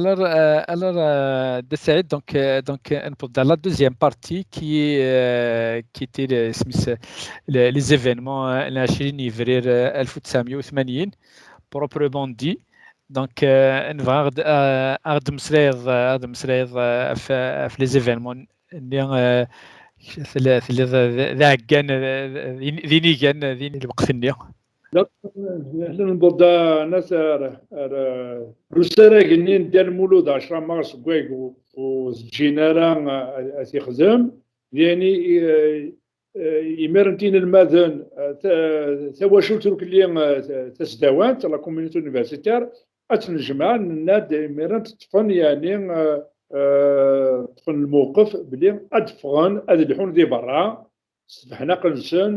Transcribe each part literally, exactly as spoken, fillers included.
Alors, euh, alors euh, de Saïd, donc, euh, donc euh, نبدا la deuxième partie qui, euh, qui était les, les, les événements euh, le عشرين يناير ألف وتسعمية وثمانين, proprement dit. Donc, euh, نبغى ad, euh, ad meslayeḍ, euh, ad meslayeḍ euh, ɣef, ɣef les événements-nni, euh, tella- telliḍ d aɛeggan, d inigan di lweqt-nni. Nbḍa nas ar ar usarag-nni n Dda Lmulud ɛecra mars deg wayeg ur teǧǧin ara ad t-ixdem. Yani imir n tinelmaden, tawacult urkelli tasdawant, la communauté universitaire, ad tnejmeɛ, nenna-d imir n teṭṭfen yani ṭṭfen lmewqef belli ad ffɣen ad lḥun di berra s tebeḥnaq-nsen,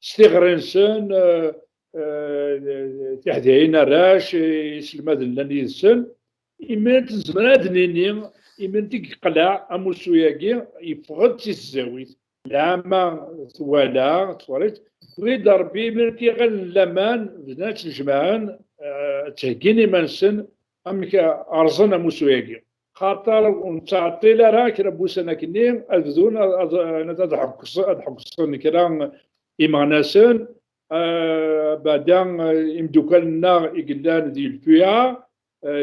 s tiɣri-nsen, tiḥdayin arrac, iselmaden llan yid-sen. Imir nezmer ad d-nini, imir i yeqleɛ amussu-agi, yeffeɣ-d si tzawit. Lɛama twala, twala-t, wid Rebbi imir iɣil n laman, bdan ad ttnejmaɛen, ttheggin iman-nsen, amek rẓen amussu-agi. Xaṭer ur nettɛeṭṭil ara kra n wussan akkenni ad bdun ad ḥeggsen kra imeɣnasen, beɛda imeddukal-nneɣ i yellan di lfuya,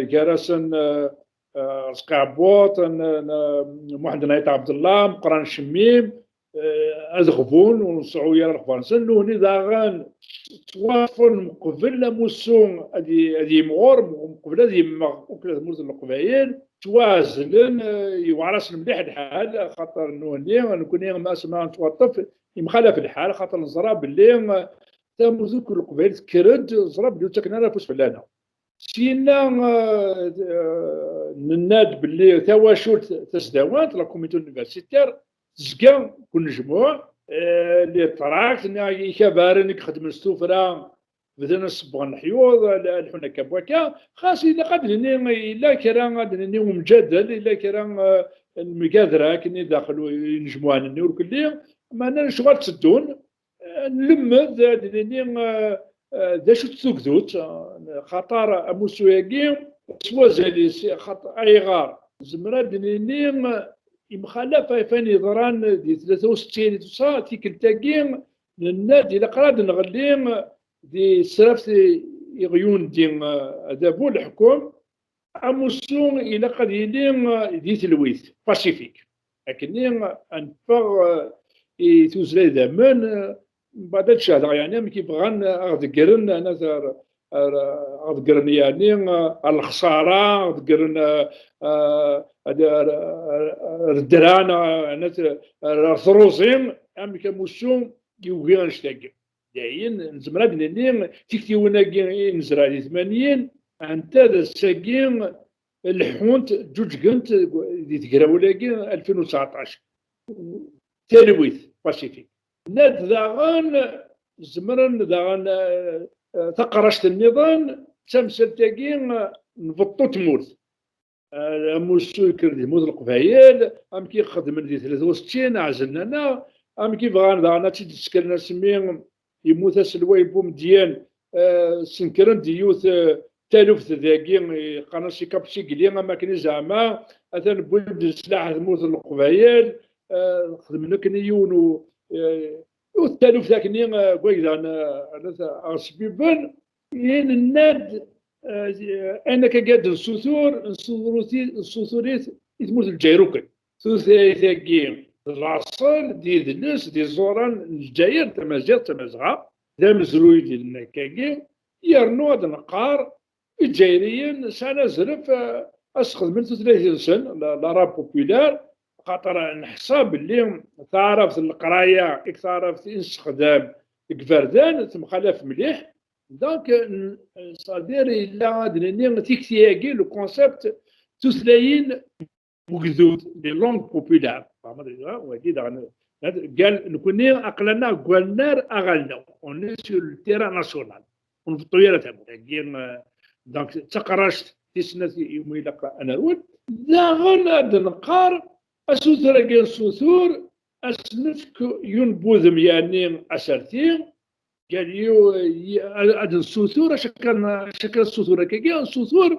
gar-asen Rzqi Ɛebbuḍ, Muḥend Nayt Ɛebdellah, Meqran Cemmim, ad ɣbun ur nseɛɛu ara lexbar-nsen. Nuhni daɣen ttwaṭṭfen meqbel amussu ad yimɣur, meqbel ad yemmeɣ ukkla tmurt n Leqbayel, ttwaɛezlen, yewɛer-asen mliḥ lḥal, xaṭer nuhni nekni asma nettwaṭṭef yemxalaf lḥal, xaṭer neẓra belli tamurt akk n Leqbayel tekker-d, neẓra belli ur ttaken ara afus fell-aneɣ. Syinna nenna-d belli tawacult tasdawant, la communauté universitaire, tezga deg unejmuɛ, les tracts, ikabaren i ixeddmen s tuffra, bdan ad sebbɣen leḥyuḍ, lḥun akka n wakka. Xas ilaq ad d-nini, yella kra, ad d-nini, umǧadel, yella kra n lmgadra akken i daxel inejmuɛen-nni urkelli, meɛna lecɣal tteddun. Nlemmed ad d-nini d acu-tt tugdut, xaṭer amussu-agi s wazal-is, xaṭer ayɣer? Nezmer ad d-nini imxalaf ɣef wayen yeḍran di tlata u settin, tusa tikkelt-agi, nenna-d ilaq ara ad nɣelli di tesraft iɣyundi, adabu, leḥkem, amussu ilaq ad yili di telwit, pacifique. Akkenni ad neffeɣ i tuzla idammen, mbeɛd ad cehdeɣ, yani, amek i bɣan ad ɣ-deggren, ad ɣ-deggren, yani, ar lexsara, ad ɣ-deggren ar ddra, ar truẓi, amek amussu yugi annect-agi. Dayen, nezmer ad d-nini tiktiwin-agi i nezreɛ di tmanyin, anta d ass-agi leḥḥunt, ǧǧuǧǧgent di tegrawla-agi alfin u tseɛṭac. Talwit, pacifique. Nna-d daɣen, zemren daɣen taqract nniḍen, d tamsalt-agi n beṭṭu tmurt. Amussu yekker di tmurt n Leqbayel, amek i xedmen di tlata u settin, ɛezlen-aneɣ, amek i bɣan daɣen ad tt-id-ssekren asmi yemmut aselway Bumedyen, ssenkren-d yiwet taluft dagi, qqaren-as Ikapsigli, am akken i zeɛma atan wwin-d leslaḥ ar tmurt n Leqbayel, xedmen akken i yiwen u, yiwet taluft akkenni, deg wagdan, ɣ-sbiben, i nenna-d, ayen akka i d-nessutur, nessutur-it i tmurt n Lezzayer akk. Tutlayt-agi d laṣel, d idles, d iẓuran n Lezzayer, tamaziɣt, tamazɣa, d amezruy di lennak-agi, yernu ad neqqar Izzayriyen sɛan azref ad sxedmen tutlayt-nsen, l'arabe populaire, xaṭer neḥsa belli taɛrabt n leqraya akked taɛrabt i nessexdam deg iberdan temxalaf mliḥ. Donc, c'est-à-dire, yella ad nini tikti-agi, le concept, tutlayin ugdud, les langues populaires. Wagi daɣen, gal nekni aql-aneɣ deg wannar aɣelnaw, on est sur le terrain national. Ur nbeṭṭu ara tamurt-agi. Donc, d taqract tis snat iwumi ilaq ad nerwel. Daɣen ad neqqar asuter-agi n sutur, ad s-nefk yiwen n wudem, yani aserti, gal yiw-, ad nessutur, acu akka, acu akka nessutur akkagi, nessutur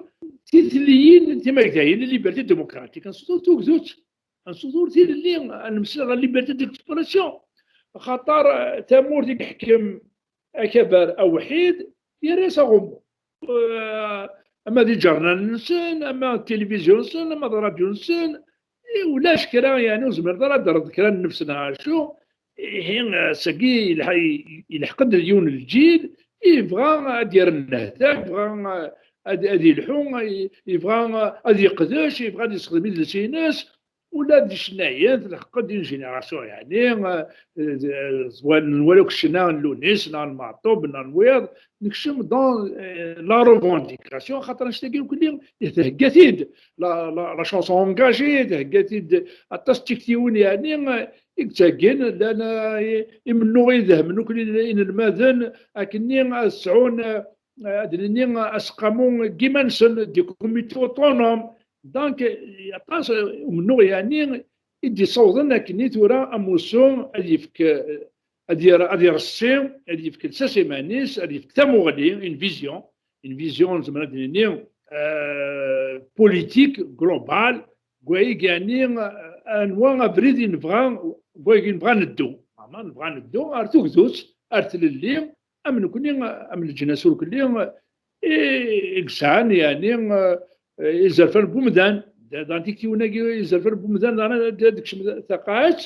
titlelliyin timagdayin, les libertés démocratiques, ad nessutur tugdut, ad nessutur tilelli, ad nemmeslay ɣef la liberté d'expression. Axaṭer, eh, tamurt i yeḥkem akabar awḥid, yerra-yas aɣummu. Eh, ama d iǧernanen-nsen, ama d tilivizyu-nsen, ama d rradyu-nsen, eh, ulac kra, yeɛni, ur tezmireḍ ara ad d-terreḍ kra n nnefs neɣ acu. Ihi, eh, sagi yelḥa-, yelḥeq-d yiwen n lǧil yebɣa ad d-yerr nnehta, yebɣa, eh, ad, ad ilḥu, eh, yebɣa, eh, ad yeqdec, yebɣa ad yessexdem idles-ines. Ula d icennayen, tleḥqeḍ d une génération, yeɛni, eh, eh, nwala akk ccna n Lunis, neɣ n Meɛṭub, neɣ n wiyaḍ, nekcem dans, eh, la revendication, xaṭer annect-agi akk-nni, eh, thegga-t-id la, la, la chanson engagée, thegga-t-id aṭas n tiktiwin, yeɛni, eh, i yettheggin, llan, eh, i-, imennuɣ idhem n akk inelmaden, akken-nni ad sɛun, eh, ad nini, aseqqamu n yiman-nsen, des comités autonomes. Donc, aṭas umennuɣ, yeɛni, i d-yessawḍen akken i tura amussu ad yefk, ad yer-, ad iressi, ad yefk lsas iman-is, ad yefk tamuɣli, une vision, une vision, nezmer ad nini, euh, politique globale, deg wayeg, yeɛni, anwa abrid i nebɣa, deg wayeg i nebɣa neddu. Ama nebɣa neddu ar tugdut, ar tlelli, am nekni, am leǧnas urkelli, i, i yesɛan, yeɛni, eh, izerfan n wemdan. Da, da, tiktiwin-agi, izerfan n wemdan, da, da, da, tekcem taqaɛet.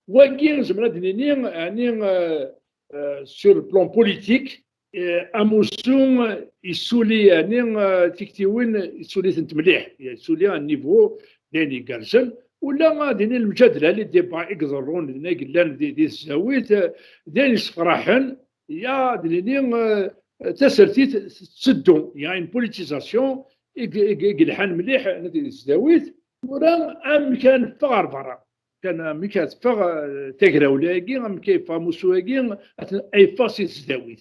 Wagi, nezmer ad d-nini, yeɛni, eh, eh, sur le plan politique, eh, amussu, eh, yessuli, yeɛni, eh, tiktiwin, yessuli-tent mliḥ, yessuli un niveau d ayen igerrzen. Ula ad d-nini lmǧadla, les débats i iḍerrun, d ayen i yellan di, di tesdawit, eh, d ayen yessefraḥen, ya, ad d-nini, eh, tasertit tetteddu, ya, une politisation i, i, i yelḥan mliḥ di tesdawit. Tura amek ad neffeɣ ɣer berra? Kan amek ad teffeɣ, eh, tagrawla-agi, amek ad yeffeɣ amussu-agi, ad t-, ad yeffeɣ si tesdawit?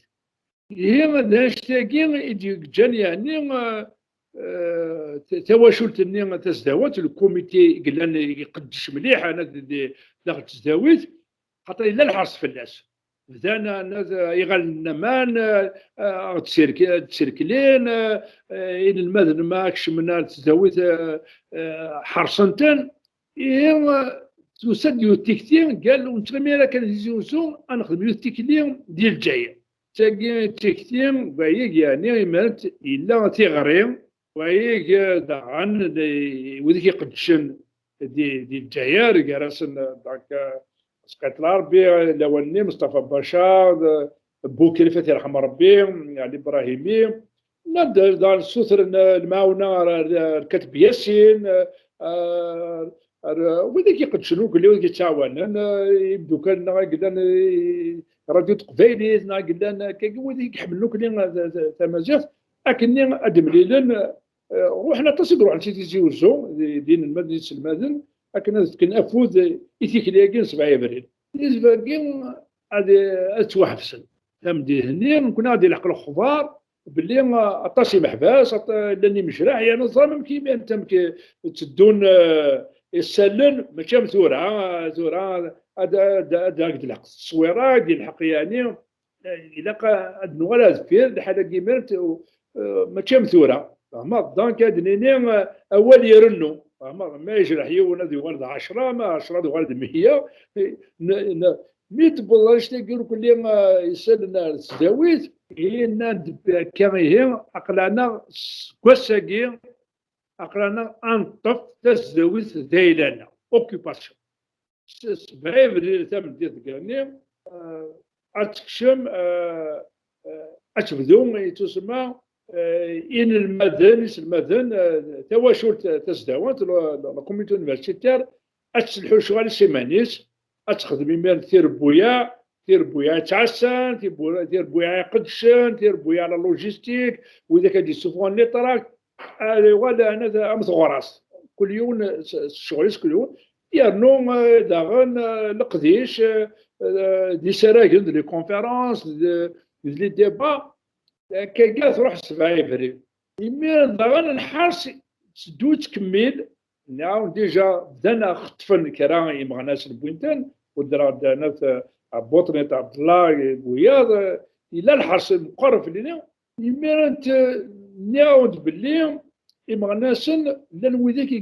Ihi d annect-agi i d-yeǧǧan, yeɛni, eh, eh, t-, tawacult-nni tasdawant, le comité i yellan iqeddec mliḥ, ana d, d, daxel tesdawit, xaṭer yella lḥers fell-as. Bdan, ana d, iɣallen n aman, eh, eh, ad d-sirk-, ad d-sirklen, eh, eh, inelmaden ma kecmen ar tesdawit, eh, eh, ḥersen-ten. Ihi, eh, tusa-d yiwet tikti, qal ur nettɣimi ara kan di Tizi Uzzu, ad nexdem yiwet tikli di Lezzayer. Tagi d tikti, wayeg, yeɛni, imerent yella tiɣri, wayeg, eh, daɣen, eh, wid i iqeddcen di, di Lezzayer, gar-asen, eh, donc, eh, Sqayeṭ Lɛerbi, eh, lawan-nni, Mustafa Baca, eh, Bukri, Fati yerḥem Rebbi, Ali Ibrahimi, nnan-d daɣen ssutren, eh, lemɛawna ar, ar, ar Kateb Yasin, eh, ar, ar, eh, wid i iqeddcen ugellid, wid i yettɛawanen, eh, imdukal-nneɣ i yellan, eh, Radio Teqbaylit, neɣ i yellan, eh, akkagi, wid i iḥemmlen ugellid, eh, ta-, ta-, tamaziɣt, akken-nni ad d-mlilen, eh, ruḥen aṭas i iruḥen si Tizi Uzzu, d, d inelmaden, d iselmaden, akken ad fken afud i tikli-agi n sebɛa Yebrir. Tizba-agi ad, ad ttwaḥebsen. Tameddit-nni, nekkni ad d-ilḥeq lexbar belli, ah, aṭas imeḥbas, aṭ-, llan imejraḥ, yani, teẓram amek imi, amek tteddun, eh, isallen, mačči am tura, ah, tura ad, ad, ad, ad d-ilḥeq tteswira, ad d-ilḥeq, yani, eh, ilaq a-, ad nuɣal ar deffir, lḥal-agi imiren, eh, mačči am tura. Fehmeḍ? Donc, ad nini, eh, awal irennu. Fehmeḍ? Ma yejreḥ yiwen, ad yuɣal d ɛecra, ma ɛecra, ad yuɣal d meyya. N-, n-, mi d-wweḍ annect-agi irkelli, eh, isallen ar tesdawit, yenna-d akka, ihi, aql-aneɣ seg wass-agi, aql-aneɣ ad neṭṭef tasdawit d ayla-nneɣ, occupation. S-, sebɛa Yebrir tameddit deg-nni, eh, ad tekcem, eh, eh, ad tebdu, yettusemma, eh, inelmaden, iselmaden, eh, tawacult tasdawant, la, la, la communauté universitaire, ad tesselḥu lecɣal-is iman-is, ad texdem imiren tirebbuyaɛ, tirebbuyaɛ yettɛassan, tibu-, tirebbuyaɛ iqeddcen, tirebbuyaɛ la logistique, widak ad d-yessufɣen les tracts, ad yuɣal, eh, am teɣrast. Kul yiwen s, s ccɣel-is, kul yiwen. Yernu, eh, daɣen, eh, leqdic, eh, eh, d isaragen, d les conférences, d, d les débats. Akkagi truḥ sebɛa Yebrir. Imiren daɣen nḥers, tetteddu tettkemmil. Nɛawen déjà bdan xeṭṭfen kra imeɣnasen, wwin-ten, weddreɣ-d, eh, Buṭni Ɛebdellah, wiyaḍ, eh, yella lḥers meqqer fell-i. Imiren t-, Nniɣ-awen-d belli imeɣnasen llan widak i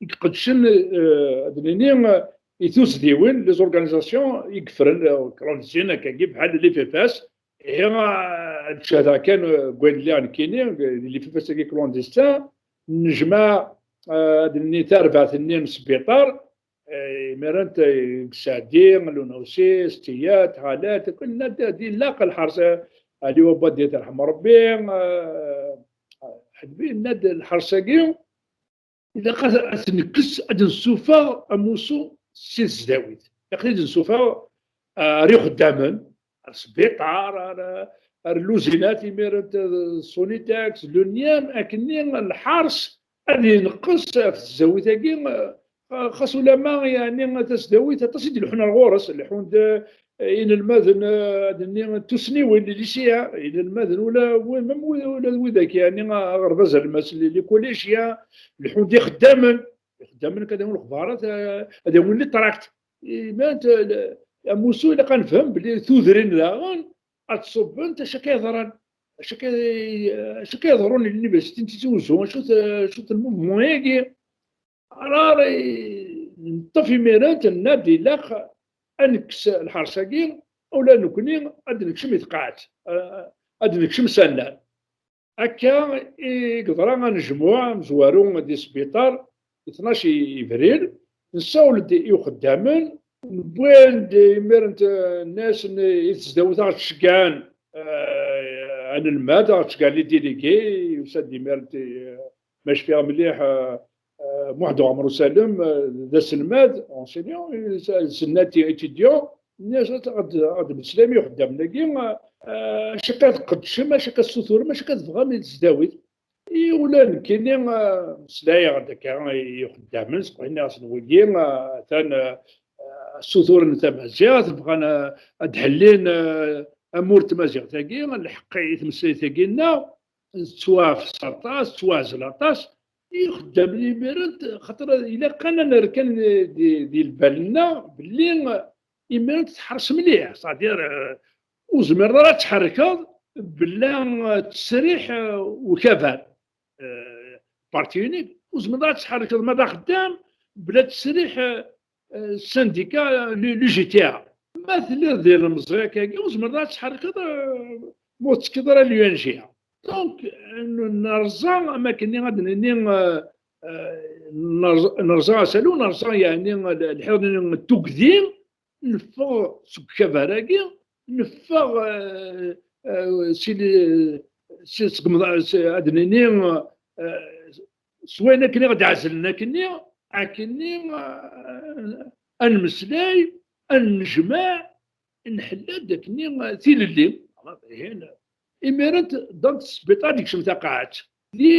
i iqeddcen, eh, ad nini, eh, i tuzdiwin, les organisations i yeffren, eh, clandestines, akkagi bḥal l'I F F S. Ihi, eh, ad cehdeɣ kan, eh, deg wayen lliɣ nekkini, di l'I F F S-agi clandestin, nejmeɛ, eh, ad nini tarbaɛt-nni n sbiṭar, eh, imiren, eh, deg Sɛdi, Lunawsi, Stiyat, Ɣalat, kunna d-, d-, ilaq lḥers, eh, Ali Wabadi, ad t-yerḥem Rebbi, eh, ḥedbi, yenna-d lḥers-agi, ilaq ad, ad t-nekkes, ad nessufeɣ amussu si tesdawit. Ilaq ad nessufeɣ, ah, ar ixeddamen, ar sbiṭar, ar, ar luzinat, imiren, eh, Sonitex, l'ONIEM, akkenni lḥers ad yenqes ɣef tesdawit-agi, eh, xas ulamma, yeɛni, tasdawit aṭas i d-ileḥḥun ar ɣur-s, leḥḥun-d, eh, inelmaden, eh, ad nini, n tusniwin, les lycéens, inelmaden ula, même wi-, ula d widak, yeɛni, aɣerbaz alemmas, les, les collégiens, leḥḥun-d ixeddamen, ixeddamen kan ad awin lexbarat, eh, ad awin les tracts. Iban-d, eh, amussu ilaq ad nefhem belli tudrin daɣen ad ṣubbent acu akka yeḍran, acu akka, acu akka yeḍrun di l'université n Tizi Uzzu, acu-t, acu-t le mouvement-agi. Alors, eh, neṭṭef imiren, tenna-d ilaq ad nekkes lḥers-agi, ula nekkni ad nekcem i tqaɛet, eh, ad nekcem s annar. Akka i yeḍra anejmuɛ amezwaru di sbiṭar, di tnac i Yebrir, nessawel-d i uxeddamen, newwi-d imiren, eh, nnas n, i tesdawit ad ɣ-d-ceggɛen, eh, anelmad, ad ɣ-d-ceggɛen les délégués, yusa-d imiren, eh, ma cfiɣ mliḥ, eh, eh, Muḥend Uɛmer Usalem, eh, d aselmad, enseignant, eh, s-, senna ti-, étudiant, nniɣ-as ad, ad, ad d-temmeslayem i uxeddam-agi, eh, acu akka tqeddcem, acu akka tessuturem, acu akka tebɣam i tesdawit. I ula nekkini, eh, meslayeɣ-d akka i uxeddamen, sqenɛeɣ-asen wigi, eh, atan, eh, ssuturen tamaziɣt, bɣan, eh, ad d-ḥellin, eh, amur n tmaziɣt-agi, lḥeqq i tmeslayt-agi-nneɣ, tettwafes aṭas, tettwaɛzel aṭas. Ixeddamen imiren, xaṭer ilaq ad nerr kan di, di, di lbal-nneɣ belli imiren teḥres mliḥ, c'est-à-dire, euh, ur zmireḍ ara ad tḥerrkeḍ bla, euh, ttesriḥ, euh, ukabar, euh, parti unique, ur zmireḍ ara ad tḥerrkeḍ ma d axeddam bla ttesriḥ, euh, euh, syndicat, euh, l'U G T A. Ma telliḍ di lemẓi akkagi, ur zmireḍ ara ad tḥerrkeḍ, euh, ma ur tettekkiḍ ara l'U N G A. Donc, n-, nerẓa, am akken ad nini, euh, euh, nerẓ-, nerẓa asalu, nerẓa, yeɛni, l-, lḥiḍ n tugdi, neffeɣ seg ukabar-agi, neffeɣ, euh, euh, si le-, si, seg umḍ-, si, ad nini, euh, s wayen akken i ɣ-d-ɛezlen akkenni, akkenni, euh, ad nmeslay, ad nnejmaɛ, nḥella-d akkenni, euh, tilelli. Ihi, imiren, donc, sbiṭar ad yekcem taqaɛet. Di,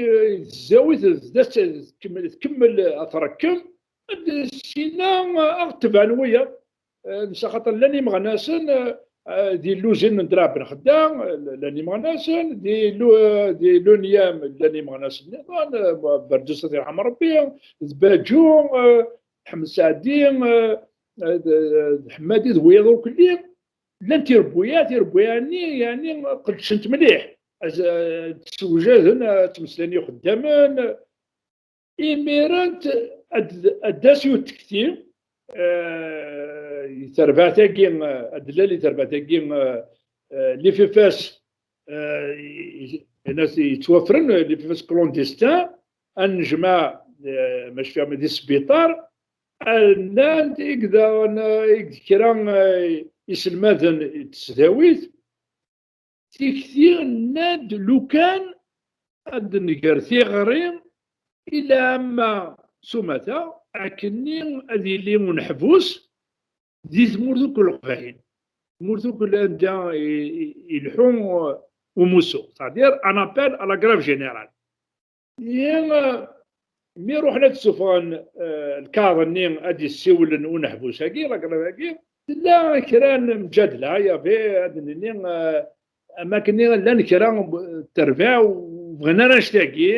euh, tzawit, d-, tkemmel, tkemmel ad trekkem, ad, sina, euh, ad ɣ-tebɛen wiyaḍ. Eh, nsa xaṭer llan imeɣnasen, eh, eh, di lluzin n Draɛ Ben Xedda, eh, llan imeɣnasen, di lu-, eh, di l'ONIEM llan imeɣnasen nniḍen, eh, Berdus ad t-yerḥem Rebbi, d Baǧu, eh, Ḥmed Saɛdi, eh, eh, d, d Ḥemmadi d wiyaḍ ukelli, llan tirebbuyat, tirebbuyat-nni, yeɛni, qeddcent mliḥ. Az-, eh, ttewjaden, eh, ttmeslayen i uxeddamen, Imiren ad, ad d-tas yiwet tekti, eh, i terbaɛt-agi, eh, ad d-lal i terbaɛt-agi, eh, eh, l'I F F S, eh, i, i, yettwafren, eh, l'I F F S clandestin, ad nejmeɛ, eh, ma cfiɣ di sbiṭar, nnan-d i daɣen, eh, i kra, eh, iselmaden n tesdawit, tikti nnan-d lukan ad nger tiɣri i lɛamma s umata, akkenni ad yili uneḥbus di tmurt akk n Leqbayel, tmurt akk anda i, i, ileḥḥu umussu, c'est-à-dire un appel à la grève générale. Ihi, mi ruḥen ad d-ssufɣen, eh, lkaɣeḍ-nni ad d-yessiwlen uneḥbus-agi, la grève-agi, tella kra n mǧadla, yabi, ad nini, eh, am akken llan kra n terbaɛ ur bɣin ara annect-agi,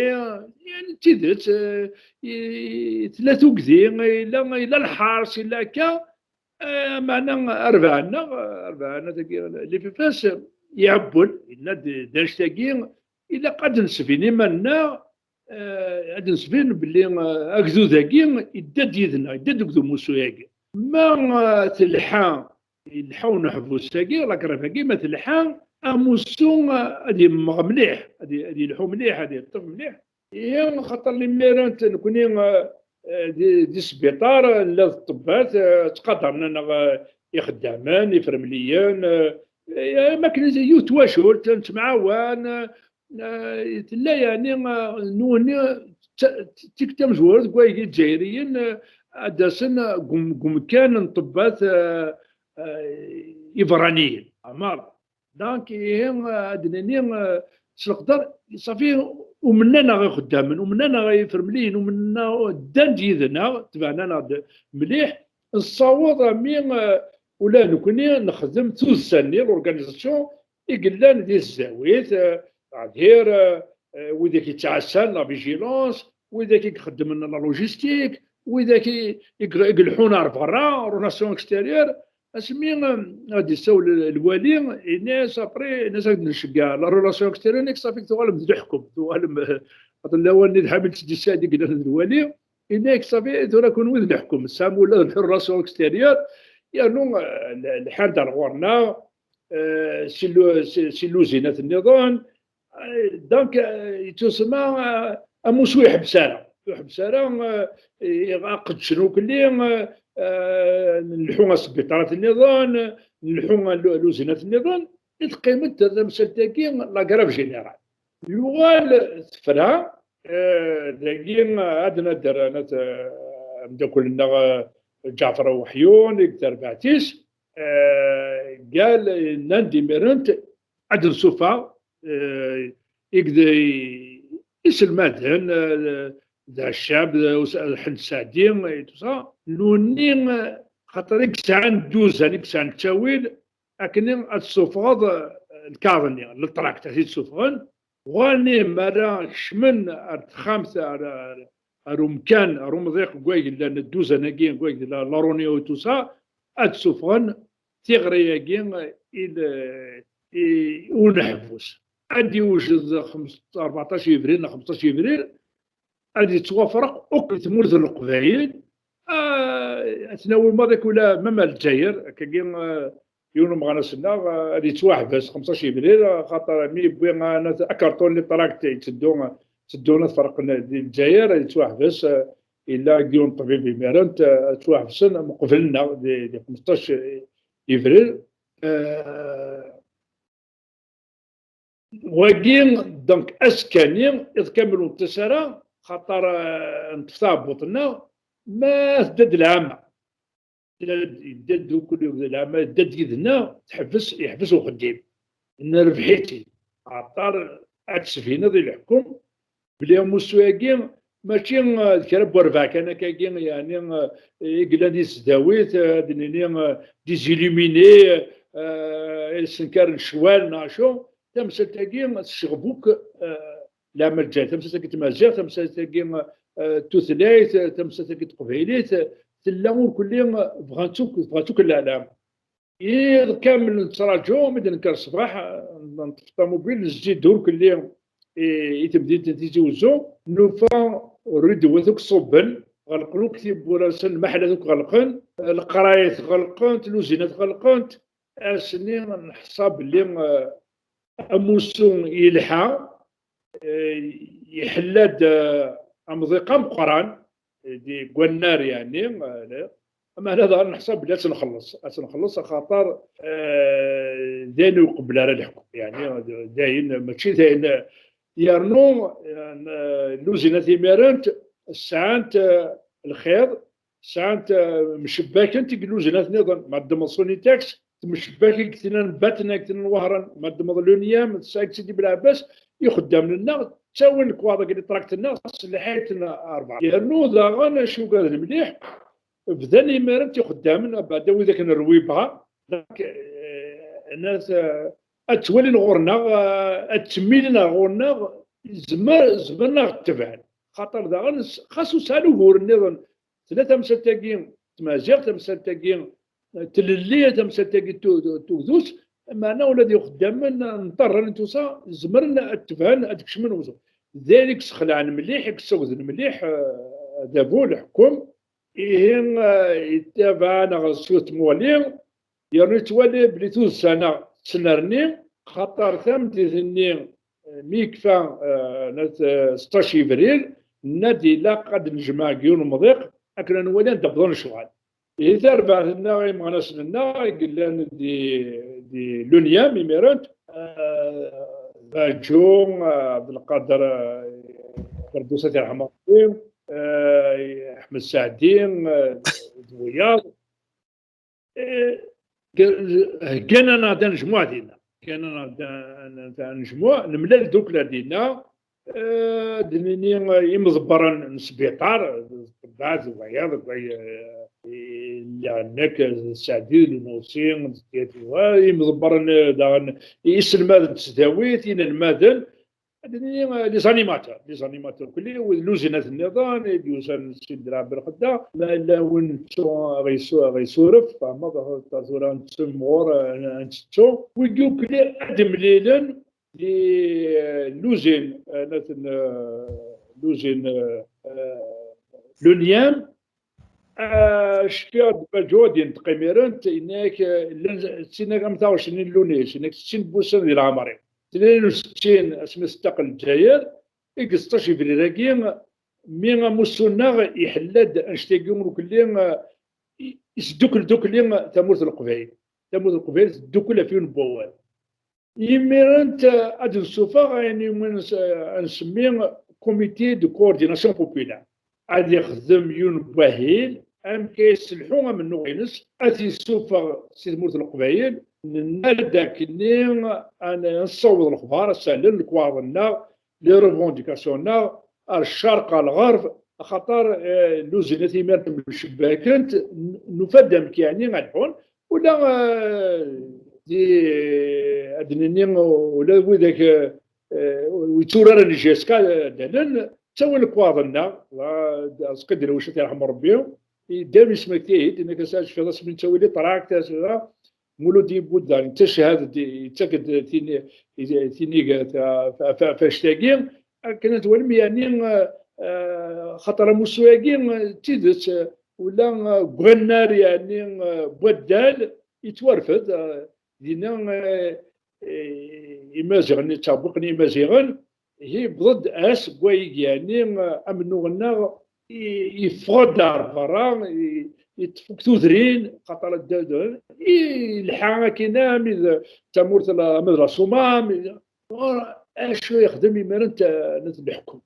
yani d tidet, eh, i, tella tugdi, yella, yella lḥers, yella akka, eh, meɛna arbaɛ-nneɣ, arbaɛ-nneɣ tagi, l'I F F S, iɛewwel, yenna-d d annect-agi, ilaq ad d-nesbin iman-nneɣ, eh, ad d-nesbin belli, eh, agdud-agi idda-d yid-neɣ, idda-d deg umussu-agi. Ma, eh, telḥa, yelḥa uneḥbus-agi, la grève-agi, ma telḥa, amussu, eh, ad yemmeɣ mliḥ, ad y-, ad yelḥu mliḥ, ad yeṭṭef mliḥ. Ihi, xaṭer limiren nekni, eh, eh, di, di sbiṭar, eh, nella d ṭṭebbat, eh, ttqadaren-aneɣ, eh, ixeddamen, ifremliyen, eh, eh, am akken yiwet twacult, nettemɛawan, eh, eh, tella, yeɛni, eh, nutni, d ta-, d tikkelt tamezwarut deg wayeg Izzayriyen, eh, ad d-asen, eh, deg um-, deg umkan n ṭṭebbat, eh, eh, iberraniyen. Ɛmer. Donc, ihi, eh, ad d-nini, eh, s leqder, ṣafi, umnen-aneɣ ixeddamen, umnen-aneɣ ifremliyen, umnen-aneɣ, ddan-d yid-neɣ, tebɛen-aneɣ-d mliḥ, nessaweḍ armi, eh, ula d nekni nexdem tuddsa-nni, l'organisation, i yellan di tesdawit, eh, Ɛdir, eh, eh, widak yettɛassan, la vigilance, widak i ixeddmen la logistique, widak i, i, i ileḥḥun ar berra, relations extérieures, asmi, eh, ad d-yessawel lwali, yenna-as après, yenna-as ad nceggeɛ la relation extérieure, nekk ṣafi tuɣalem d leḥkem, tuɣalem, eh, xaṭer lawan-nni d Ḥamid Sidi Saɛid i yellan d lwali, yenna-ak ṣafi tura kunwi d leḥkem, tesɛam ula d relation extérieure, yernu, eh, l-, lḥan-d ar ɣur-neɣ, eh, si lu-, si, si luzinat nniḍen, Donc, euh, yettusemma, euh, amussu ur iḥebbes ara. Ur iḥebbes ara, euh, aqedcen ukelli, euh, euh, nleḥḥu asbiṭarat nniḍen, nleḥḥu lu-, luzinat nniḍen, i teqqimet tamsalt-agi, la grève générale. Yuɣal tefra, euh, dagi, euh, ad nader, ad, euh, ameddakel-nneɣ, euh, Ǧaɛfer Uweḥyun, deg terbaɛt-is, euh, qal, nnan-d imiren, ad d-nsuffeɣ, eh, i d iselmaden, eh, d Ccab, d Us-, Ḥend Saɛdi, et tout ça, nutni, eh, xaṭer i yesɛan dduzan, i yesɛan ttawil, akken ad tessufɣeḍ, eh, lkaɣeḍ-nni, le tract, ad t-id-ssuffɣen. Uɣalen ihi mi ara kecmen ar texxamt, ar, ar, ar umkan, ar umḍiq deg wayeg llan dduzan-agi, deg wayeg tella la réunion et tout ça, ad d-ssuffɣen tiɣri-agi i l-, i uneḥbus. Ad d-yewjed xems-, rbeɛṭac yebrir neɣ xemseṭṭac yebrir, ad yettwafreq akk tmurt n Leqbayel. Ah, ad t-nawi maḍi kula, même ar Lezzayer, akkagi, ah, yiwen umeɣnas-nneɣ, ah, ad yettwaḥbes xemseṭṭac yebrir, ah, xaṭer mi yewwi, ah, nat-, akarṭun n liṭrakt yetteddu, tteddun ad ferqen di Lezzayer, ad yettwaḥbes, ah, yella deg yiwen n ṭṭbib imiren, t-, ttwaḥebsen meqbel-nneɣ di, di xemseṭṭac yebrir. Eh, wagi, donc, askani, iḍ kamel ur nettas ara, xaṭer, eh, neṭṭef taɛebbuḍt-nneɣ, ma tedda-d lɛama. Yedda-d ukul, yebda lɛama, yedda-d yid-neɣ, teḥbes, yeḥbes uxeddim. Nerbeḥ-itt-id. Axaṭer ad d-tesbineḍ i leḥkem belli amussu-agi mačči, eh, d kra n werbaɛ kan akkagi, yeɛni, eh, i yellan di tesdawit, eh, ad d-nini, eh, des illuminés, eh, isenkaren ccwal neɣ acu, tamsalt-agi tecɣeb akk, eh, leɛma Lezzayer, tamsalt-agi n tmaziɣt, tamsalt-agi, eh, n tutlayt, eh, tamsalt-agi n teqbaylit, eh, tella ur kulli, eh, bɣan-tt akk, bɣan-tt akk leɛlam. Iḍ kamel nettraǧu, mi d-nenker ṣṣbeḥ, neṭṭef ṭamubil, nezzi-d ur kulli i, i temdint n Tizi Wezzu, nufa rridwat akk ṣubben, ɣelqen akk tiwwura-nsen, lmaḥellat akk ɣelqen, leqrayat ɣelqent, luzinat ɣelqent. Ass-nni neḥṣa belli, eh, amussu yelḥa, eh, iḥella-d, eh, amḍiq ameqqran, eh, di, deg wannar, yeɛni, eh, ameɛna daɣen neḥṣa belli ad tt-nxelleṣ, ad tt-nxelleṣ, axaṭer, eh, d ayen ur iqebbel ara leḥkem, yeɛni, d ayen, mačči d ayen, yernu, eh, luzinat imiren sɛant, eh, lxiḍ, sɛant, eh, mcebbakent i illuzinat nniḍen. Ma ddmeḍ Sonitex, temcebbak i yetnan Batna, i yetnan Wehran, ma ddmeḍ l'ONIEM, tesɛa-tt Sidi Belɛebbas, ixeddamen-nneɣ ttawin lekwaɣeḍ-agi, les tracts-nneɣ, sselḥayen-ten rebɛa. Yernu daɣen acu ugaden mliḥ, bdan imiren ixeddamen, abeɛda widak n Rwibɣa, donc, eh, nnas, eh, ad twalin ɣur-neɣ, eh, ad ttemmilen ɣur-neɣ, zmer-, zemren ad ɣ-tebɛen. Xaṭer daɣen, s-, xas ur sɛan ugur nniḍen, tella tamsalt-agi n tmaziɣt, tamsalt-agi n tlelli, tamsalt-agi n tu-, tu-, tugdut, Meɛna ula d ixeddamen n ṭerren tusa, zemren ad tebɛen, ad kecmen. D ayen i yesxelɛen mliḥ, i yessagden mliḥ, eh, adabu, leḥkem. Ihi, eh, yettabaɛ neɣ s tmuɣli, yernu yettwali belli tuddsa-nneɣ tettnerni, xaṭer tameddit-nni, eh, mi yekfa, eh, nat-, eh, seṭṭac Yebrir, nenna-d ilaq ad d-nejmeɛ deg yiwen umḍiq akken ad nwali anda wwḍen lecɣal. Ihi tarbaɛt-nneɣ, imeɣnasen-nneɣ i yellan di, di l'ONIEM imiren, eh, Baǧu, eh, Ɛebdelqader, eh, Ferdusa, ad t-yerḥem Ṛebbi, eh, Ḥmed Saɛdi, eh, d wiyaḍ. Eh, heggan-aneɣ-d anejmuɛ dinna. Heggan-aneɣ-d an-, an-, anejmuɛ, nemlal ddukkla dinna. Eh, ad d-nini, eh, imḍebbren n sbiṭar, ṭṭebbat, d wayeḍ, d way-, eh, lliɣ nekk, d Saɛdi, d Lnusi, d Tiyat, wa, imḍebbren, eh, daɣen, iselmaden n tesdawit, inelmaden, ad d-nini, eh, les animateurs, les animateurs kulli, d luzinat nniḍen i d-yusan si Draɛ Belxedda, ma yella win nettu aɣ-yesu-, aɣ-yesuref, fehmeḍ, tura nettu imɣur, eh, nettu. Wigi kulli ad d-mlilen di, eh, luzin, eh, naten, eh, luzin, eh, eh, l'ONIEM, eh, cfiɣ-d Baǧu ad yenṭeq imiren, yenna-ak, eh, llan, ttin-ak am taɣect-nni n Lunis, yenna-ak settin n wussan di leɛmer-iw. Tnin u settin, asmi teṭṭaq Lezzayer, i deg seṭṭac Yebrir-agi, mi amussu-nneɣ iḥella-d annect-agi ur kelli, eh, i-, isdukkel dukli tamurt n Leqbayel. Tamurt n Leqbayel teddukel ɣef yiwen n wawal. Imiren ad d-nessufeɣ ayen iwumi nes-, ad nsemmi comité de coordination populaire. Ad yexdem yiwen n wahil, amek ay yesselḥu amennuɣ-ines, ad t-yessufeɣ si tmurt n Leqbayel. Nenna-d akkenni ad n-, ad nessaweḍ lexbar, ad salen lekwaɣeḍ-nneɣ, les revendications-nneɣ, ar ccerq, ar lɣerb, axaṭer, eh, luzinat imiren temcebbakent, n-, nufa-d amek yeɛni ad lḥun, ula, eh, di, ad d-nini, ula d widak, eh, eh, yetturaren J S K, eh, dalen, ttawin lekwaɣeḍ-nneɣ, wa, Aẓeqqi Derwic, ad t-yerḥem Rebbi, yedda yesmekti-yi-d, yenna-k, "Ass-a tecfiḍ asmi nettawi les tracts, ass-a, Mulud Yibuda, yettacehad-d, yettak-d tini-, tinigat, eh, f-, f-, f-, annect-agi." Akken ad twalim, yeɛni, eh, eh, xaṭer amussu-agi, eh, d tidet, eh, ula, eh, deg wannar, yeɛni, eh, n waddal, yettwarfed, eh, dinna, eh, eh, Imaziɣen, ttɛewwiqen Imaziɣen, yewweḍ-d ass n wayeg, yeɛni, eh, amennuɣ-nneɣ i-, yeffeɣ-d ar berra, i-, yeṭṭef akk tudrin, xaṭer ad d-, d-, ilḥa akkin armi d tamurt la, armi d la Somme, armi d, acu yexdem imiren ta-, n leḥkem?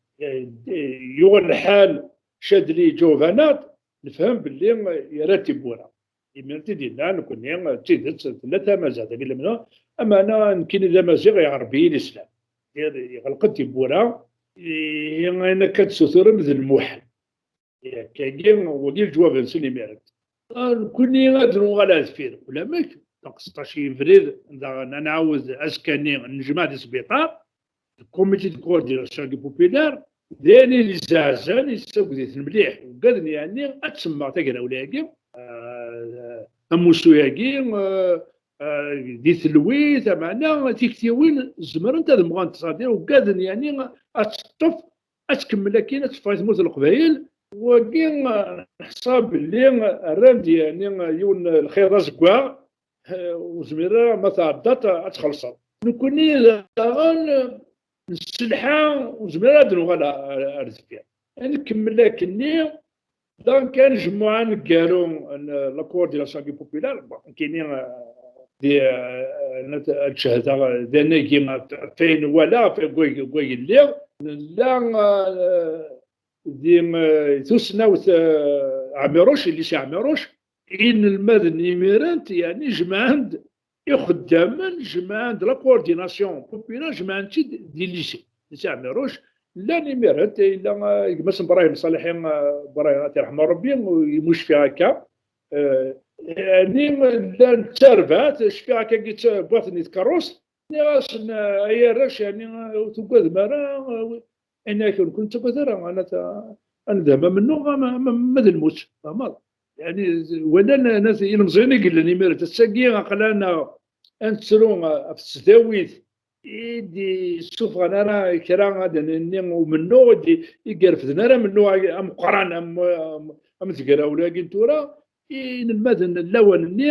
Yuɣal lḥal, Cadli iǧaweb-aneɣ-d, nefhem belli yerra tiwwura. Imiren i d-yenna, nekkni, d tidet, tella tamaziɣt deg lemna, ameɛna nekkini d amaziɣ, iɣerreb-iyi lislam. Yeɣleq-d tiwwura, i-, ayen akka d-tessuturem d lmuḥal. Yakkagi, wagi leǧwab-nsen imiren. Ah, nekkni ad nuɣal ar deffir. Ulamek, donc seṭṭac Yebrir, daɣen ad nɛawed azekka-nni, nejmeɛ di sbiṭar, deg comité de coordination populaire, d ayen i d-izeɛzan, yessaged-iten mliḥ. Ugaden, yeɛni, ad temmeɣ tagrawla-agi, ah, amussu-agi, ah, ah, di telwit, ameɛna tiktiwin zemrent ad mmɣent, c'est-à-dire ugaden, yeɛni, ad teṭṭef, ad tkemmel akkin, ad teffeɣ i tmurt n Leqbayel. Wagi, ah, neḥṣa belli rran-d, yeɛni, yiwen n lxiḍ azeggaɣ, eh, ur zmireɣ ara, ma tɛeddaḍ ad txellṣeḍ. Nekkni daɣen nesselḥa, ur zmireɣ ad nuɣal ar, ar deffir. Ad nkemmel akkenni, donc anejmuɛ aneggaru n la coordination populaire, bon, nekkini, eh, di, eh, ad cehdeɣ d anagi ɣef wayen walaɣ, ɣef wayeg, wayeg lliɣ, nella, eh, di, eh, tusnawt, eh, Ɛmiruc, lycée Ɛmiruc, inelmaden imiren, yeɛni, jemɛen-d ixeddamen, jemɛen-d la coordination populaire, jemɛen-tt-id di lycée, lycée Ɛmiruc. Llan imiren, yella, eh, gma-s n Brahim Ṣaliḥi, eh, Brahim, ad t-yerḥem Rebbi, ur yecfiɛ akka. Eh, yeɛni, llan d tarbaɛt, cfiɣ akkagi d ta-, wwiɣ-ten di tkeṛṛust, nniɣ-asen, eh, "Ay arrac, yeɛni, eh, ur tugadem ara, eh, ayen akka, ur nettagad ara, ad nat-, ad nedhem amennuɣ, ama, ama, ama d lmut." Fehmeḍ? Yeɛni, walan, eh, nat-, ilemẓiyen i yellan imir-, ass-agi aql-aneɣ, ad nettru ɣef tesdawit i d-yessufɣen ara kra, ad nini, umennuɣ i d-, i yerfden ara amennuɣ ameqqran am, am, am tegrawla-agi n tura, inelmaden n lawan-nni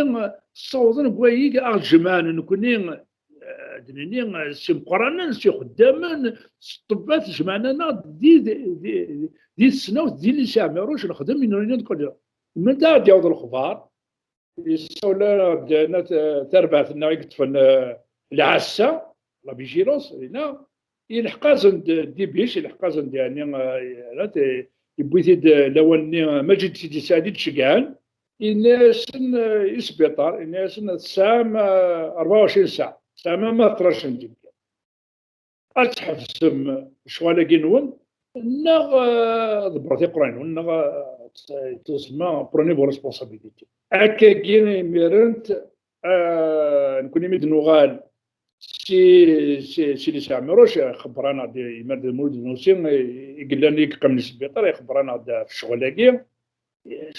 ssawḍen deg wayig aɣ-d-jemɛen nekkni, eh, ad nini, eh, s imeqqranen, s ixeddamen, s ṭṭebbat, jemɛen-aneɣ-d di, di, di, di tesnawt, di Lisi Ɛmiruc, nexdem une réunion de coordination. Melmi ara d-yaweḍ lexbar, yessawel-aneɣ-d, eh, tarbaɛt-nneɣ i yeṭṭfen, eh, lɛassa, la vigilance, dinna, yelḥeq-asen-d Dibic, yelḥeq-asen-d, yeɛni, eh, ara t-, yewwi-t-id, eh, lawan-nni, eh, Maǧid Sidi Saɛid i d-ceggɛen, yenna-yasen, eh, i sbiṭar, yenna-yasen tesɛam, eh, rebɛa u ɛecrin saɛa, tesɛam ama tlac n tikkal. Ad tḥebsem ccɣel-agi-nwen, neɣ, eh, ḍebbret iqerray-nwen, neɣ, eh, tusemma prenez vos responsabilités. Akkagi imiren, eh, nekkni mi d-nuɣal si, si, si Lisi Ɛmiruc, ixebber-aneɣ-d imar d Mulud Nusi, i, i yellan i yeqqimen di sbiṭar, ixebber-aneɣ-d ɣef ccɣel-agi.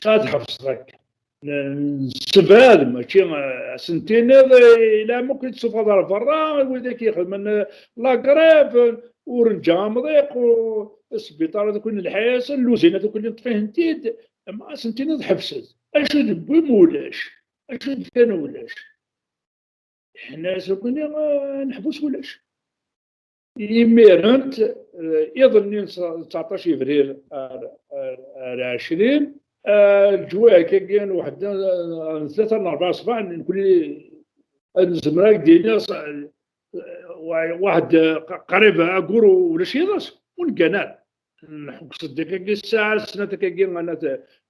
Ad tḥebseḍ akka. N-, nessebɛad, mačči, eh, ad sen-tiniḍ, eh, ilaq akk i d-tessufɣeḍ ar berra, widak ixedmen, eh, la grève, ur neǧǧa amḍiq, u-, sbiṭar ad akk nelḥa-yasen, luzin ad akk neṭṭef-ihent-id, ama ad sen-tiniḍ ḥebset. Acu d-wwim ulac, acu d-fkan ulac. Ḥna s nekkni, eh, neḥbus ulac. Imiren, eh, iḍ-nni n tseɛṭac yebrir ar, ar, ar ɛecrin, eh, leǧwayeh-agi n weḥd, eh, n tlata n rebɛa ṣṣbeḥ, nekkni ad nezmer ad d-iniɣ s-, eh, wa-, waḥed, eh, q-, qrib ayyur ulac yiḍes, ur neggan ara. Nḥekkes-d akkagi ssaɛa snat akkagi,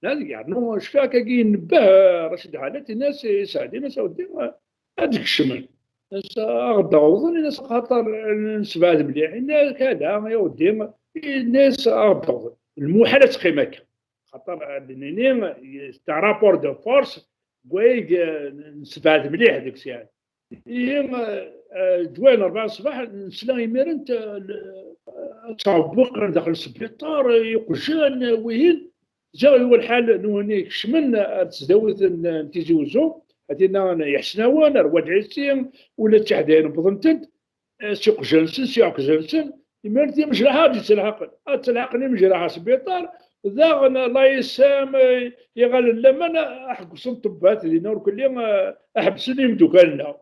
yernu cfiɣ akkagi inebbeh Racid Ḥalat, ini-as i Saɛdi, ini-as: "A weddi, ad d-kecmen." Ini-as: "Aɣ-d-awḍen." Ini-as: "Axaṭer nesbeɛd mliḥ." Ini-as: "Ala, a weddi." Ini-as: "Aɣ-d-awḍen." Lmuḥal ad teqqim akka. Xaṭer ad d-nini, c'est un rapport de force, deg wayeg, eh, nesbeɛd mliḥ deg-s, yeɛni. Ihi, eh, eh, ddwa n rebɛa ṣṣbeḥ, nesla imiren, eh, l-, eh, ttɛewwiqen daxel n sbiṭar, eh, iqjan, eh, wihin. Ziɣ yuɣ lḥal, nutni kecmen ar tesdawit n, n Tizi Uzzu, atina Iḥesnawen, ar Wad Ɛisi, ula d tiḥdayin wwḍent-d, eh, s iqjan-nsen, s iɛekkzan-nsen, imiren timejraḥ ad d-ttelḥaqen. Ad ttelḥaqen imejraḥ sbiṭar, daɣen l'A S M, eh, iɣallen n laman, eh, ḥeggsen ṭṭebbat dinna, ur kelli, eh, ḥebsen imdukal-nneɣ.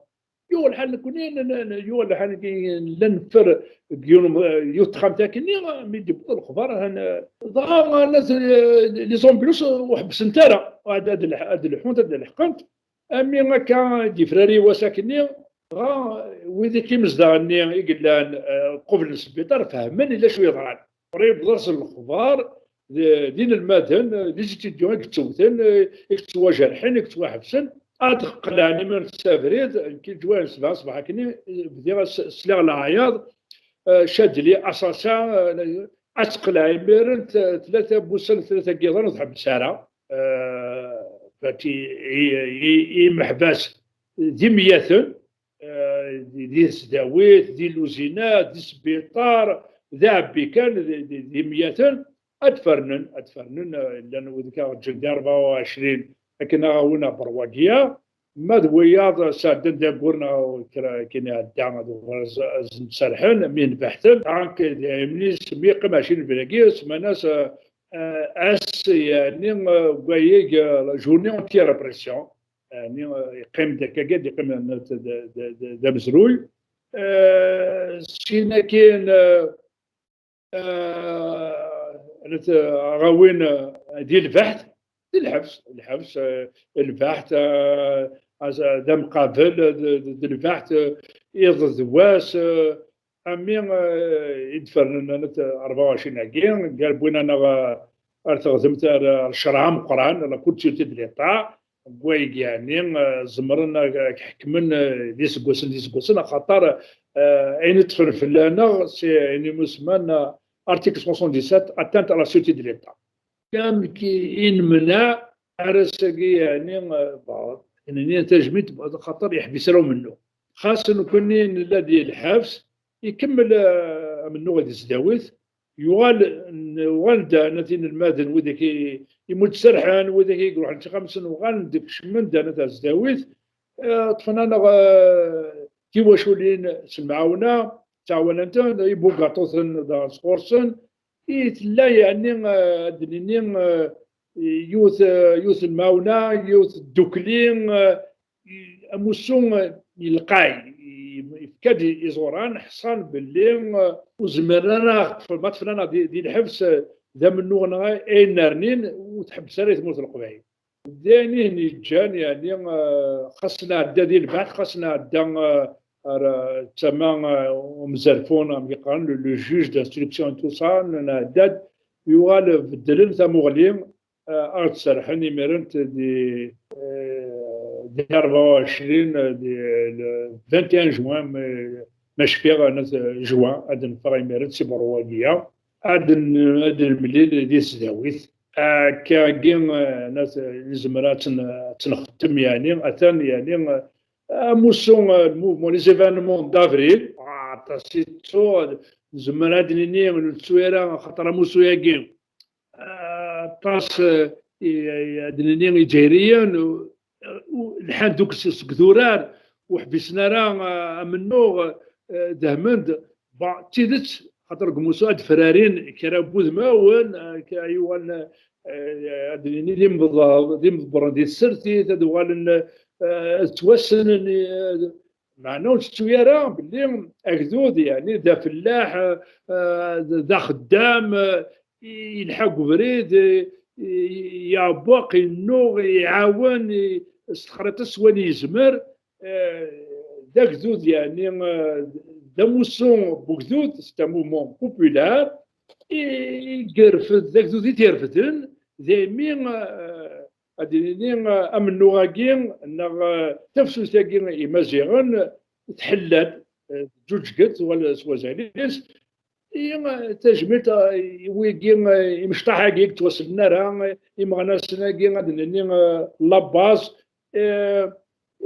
Yuɣ lḥal nekkni, n-, n-, yuɣ lḥal nella neffer deg yiwen, eh, yiwet texxamt akkenni, mi d-yewweḍ lexbar, han, eh, dɣa, eh, les ambulances ur ḥebbsent ara, ad, ad lḥ-, ad lḥunt, ad leḥqent. Ami akka i d-yefrari wass akkenni, dɣa wid akk imezdaɣ-nni i yellan, eh, qubel n sbiṭar, fehmen ila acu yeḍran. Qrib ḍersen lexbar, d, d inelmaden, d les étudiants i yettewten, eh, i yettwajerḥen, i yettwaḥebsen. Ad d-qelɛen imiren s abrid, nekki leǧwayeh n sebɛa ṣṣbeḥ akkenni, eh, bdiɣ as-, sliɣ leɛyaḍ, eh, Cadli, Asasa, eh, ad teqleɛ imiren t-, tlata n wussan, tlata n yiḍan ur tḥebbes ara. Eh, fati, i, i, i, imeḥbas d imyaten, eh, di, di tesdawit, di luzinat, di sbiṭar, d aɛebbi kan, d, d, d imyaten, ad fernen, ad fernen, eh, llan wid i aɣ-ǧǧen di rebɛa u ɛecrin, akken ad aɣ-awin ɣer Berwagiya, ma d wiyaḍ sɛeddan-d ayyur neɣ kra akken iɛedda, ad uɣalen ad, ad sen-serḥen, mi nbeḥten, ɛank d imnis, mi yeqqim ɛecrin n blagi, semman-as, eh, eh, ass, yeɛni, eh, wayeg, eh, la journée anti-répression, yeɛni, eh, yeqqim-d akkagi, ad yeqqim d, d, d, d, d amezruy. Eh, sin akin, eh, eh, ad aɣ-awin, eh, di lbeḥt, di lḥebs, lḥebs, eh, lbeḥt, eh, az-, d amqabel, eh, d, d, d lbeḥt, eh, iḍ d wass, eh, ami, eh, i d-fernen, eh, rebɛa u ɛecrin-agi, gar wwin-aneɣ, eh, ar teɣdemt, ar, ar ccreɛ ameqqran, la Cour de sûreté de l'État, deg wayeg, yeɛni, eh, zemren ad k-ḥekmen, eh, d iseggasen, d iseggasen, axaṭer, eh, ayen i ṭṭfen fell-aneɣ, c'est ayen imusemman, eh, article soixante-dix-sept, atteinte à la sûreté de l'État. Amek i, i nemneɛ ar ass-agi, yeɛni, eh, bon, nini tajmilt, xaṭer yeḥbis ara umennuɣ. Xas nekkni nella di lḥebs, ikemmel, eh, amennuɣ di tesdawit, yuɣal, n-, uɣalen-d, eh, inelmaden, widak i, i mu d-serḥen, widak i iruḥen s ixxamen-nsen, uɣalen-d, kecmen-d, eh, tasdawit, eh, ṭṭfen-aneɣ, eh, tiwaculin s lemɛawna, ttɛawanent-ten, ibugaṭuten daɣen sɣur-sen, i tella, yeɛni, eh, ad d-nini, eh, yiwet, eh, yiwet lemɛawna, yiwet tdukli, eh, amussu, eh, yelqay, yefka-d iẓuran, ḥṣan belli, eh, ur zmiren ara ad ṭṭfen, ma ṭṭfen-aneɣ di, di lḥebs, eh, d amennuɣ-nneɣ ayen nernin, ur tḥebbes ara i tmurt n Leqbayel. D ayen i ten-yeǧǧan, yeɛni, eh, xas nɛedda di lbeɛd, xas nɛedda, eh, ar, eh, tama, eh, umzerfun, amek i qqaren, le, le juge d'instruction et tout ça, nɛedda-d, yuɣal beddlen tamuɣli, eh, ad ɣ-d-serrḥen imiren di, eh, di rebɛa u ɛecrin, eh, di, le vingt et un juin, ma, ma cfiɣ, eh, juin, ad neffeɣ imiren si berru-agi-ya, ad n-, ad nemlil di tesdawit. Akka-agi, eh, nat-, nezmer ad tt-n-, ad tt-nxeddem, yeɛni, atan, yeɛni, eh, amussu, eh, le mouvement, les événements d'avril, ah, aṭas i ttuɣ, nezmer ad nini, ur nettu ara, axaṭer amussu-agi, eh, aṭas, eh, i, i, ad nini, Izzayriyen, u-, u-, lḥan deg s-, seg durar, ur ḥbisen ara, eh, amennuɣ, eh, dehmen-d, ba, d tidet, xaṭer deg umussu ad frarin kra n wudmawen, eh, k-, yuɣalen, eh, ad nini d imḍe-, d imḍebbren di tsertit, ad uɣalen, eh, ad ttwassnen, eh, meɛna ur tettu ara belli agdud, yeɛni, d afellaḥ, eh, d, d axeddam, eh, yelḥa deg ubrid, eh, yeɛbuq, yennuɣ, iɛawen, i-, s texriṭ-is s wayen yezmer, eh, d agdud, yeɛni, eh, d amussu n ugdud, c'est un mouvement populaire, i, i yerfed, d agdud i t-irefden, daymi, eh, ad nini, eh, amennuɣ-agi, neɣ, eh, tafsut-agi Imaziɣen, tḥella-d, eh, teǧǧuǧǧeg-d, tuɣal s wazal-is, i, eh, tajmilt, eh, i wigi, eh, imecṭaḥ-agi i yettwaslen ara, eh, imeɣnasen-agi, ad nini, eh, la base, eh,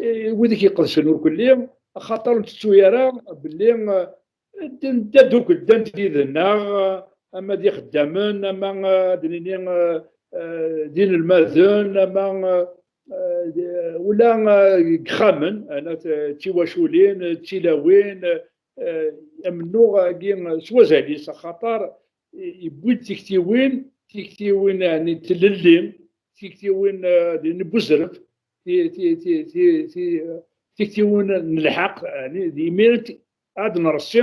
eh, wid i k-iqedcen ur kelli, axaṭer ur tettu ara belli, eh, d, d adukel, ddant yid-neɣ, ama d ixeddamen, ama, eh, ad nini, eh, eh, d inelmaden, ama, eh, eh, ula, eh, deg yixxamen, ana t-, d tiwaculin, d tilawin, eh, amennuɣ-agi s wazal-is, axaṭer yewwi-d tiktiwin, tiktiwin, yeɛni, n tlelli, tiktiwin, eh, n uzref, ti-, ti-, ti-, ti-, ti-, tiktiwin n lḥeqq, yeɛni, d imiren ad nreṣṣi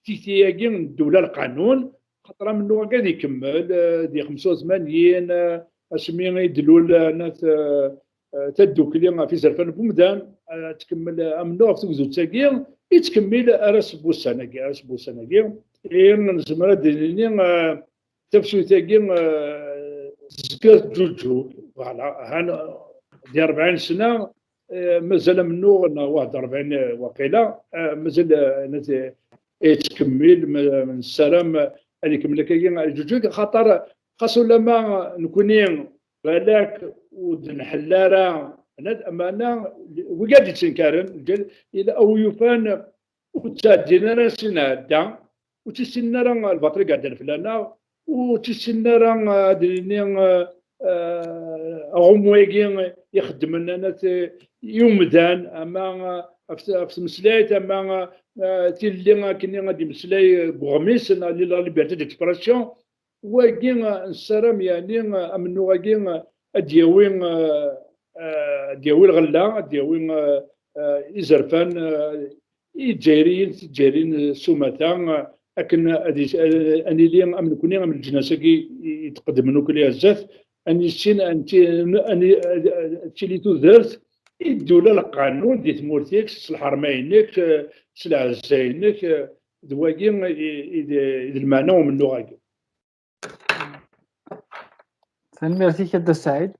tikti-agi n ddewla, lqanun, xaṭer amennuɣ-agi ad ikemmel, eh, di xemsa u tmanyin, eh, asmi i d-tlul, eh, nat, eh, eh, tadukli ɣef izerfan n umdan, eh, ad tkemmel, eh, amennuɣ ɣef tegdut-agi, i tkemmil ar ass n wussan-agi, ar ass n wussan-agi. I nezmer ad d-nini, eh, tafsut-agi, eh, tezga teǧǧuǧǧug, voilà, han, di rebɛin sna, eh, mazal amennuɣ, neɣ waḥed rebɛin, eh, waqila, eh, mazal, eh, nat-, yettkemmil, ma, nessaram ad ikemmel akkagi, ad yeǧǧuǧǧeg, xaṭer xas ulama nekni balak ur d-nḥell ara, nat-, ameɛna wigad d-yettenkaren, lǧal, ila awi yufan ur ttɛeddin ara si nɛedda, ur ttissinen ara lbaṭel i iɛeddan fell-aneɣ, ur ttissinen ara, ad nini, eh, aɣummu-agi ixeddmen anat i umdan, ama, eh, ɣef, ɣef tmeslayt, ama, eh, tilelli akkenni ad d-imeslay deg uɣmis, neɣ la liberté d'expression. Wagi, eh, nessaram, yeɛni, eh, amennuɣ-agi, eh, ad d-yawi, eh, eh, ad d-yawi lɣella, ad d-yawi, eh, eh, izerfan, eh, i Izzayriyen, Tizzayriyin s umata, eh, akken ad is-, eh, ad nili am nekni, am leǧnas-agi i, i tqeddmen ukli ar zdat, ad nissin, ad nti-, ad ni-, ad, ad tili tudert i ddula, lqanun di tmurt-ik, s lḥerma-inek, eh, s lɛezza-inek, eh, d wagi i, i d, i d lmeɛna umennuɣ-agi. Tanemmirt-ik a Dda Saɛid.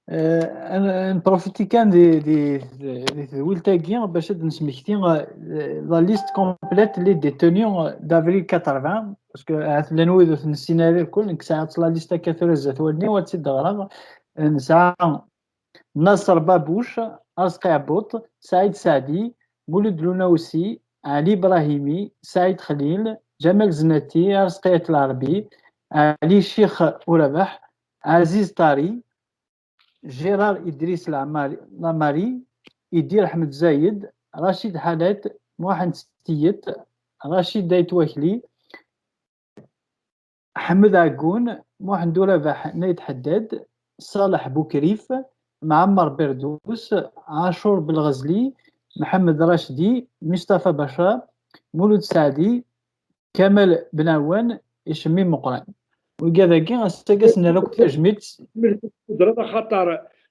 Eh, n-, nprofiti kan di, di, di tedwilt-agi bac ad d-nesmekti, eh, la liste complète les détenus d'avril quatre-vingts, parce que ahat llan wid ur ten-nessin ara irkul, nekk sɛiɣ la liste akka tura zdat wallen-iw, ad tt-id-ɣreɣ. Eh, nesɛa Nasser Babouch, Arezqi Ɛebbuṭ, Saɛid Saɛdi, Mulud Lunaousi, Ɛli Brahimi, Saɛid Xlil, Ǧamal Zenati, Arezqi At Lɛerbi, Ɛli Ccix Urabeḥ, Ɛaziz Ṭari, Gérard Idriss Lamari, Lamari, Idir Ḥmed Zayed, Racid Ḥalat, Muḥend Tiyet, Racid Ayt Wakli, Ḥmed Ɛeggun, Muḥend Urabaḥ Nayt Ḥeddad, Ṣaleḥ Bukrif, Mɛemmer Berdus, Ɛacur Belɣezli, Mḥemmed Racdi, Mustafa Baca, Mulud Saɛdi, Kamal Benawan, Icemmi Meqqran. Wigad-agi, ass-agi ad sen-nerr akk tajmilt. Udreɣ axaṭer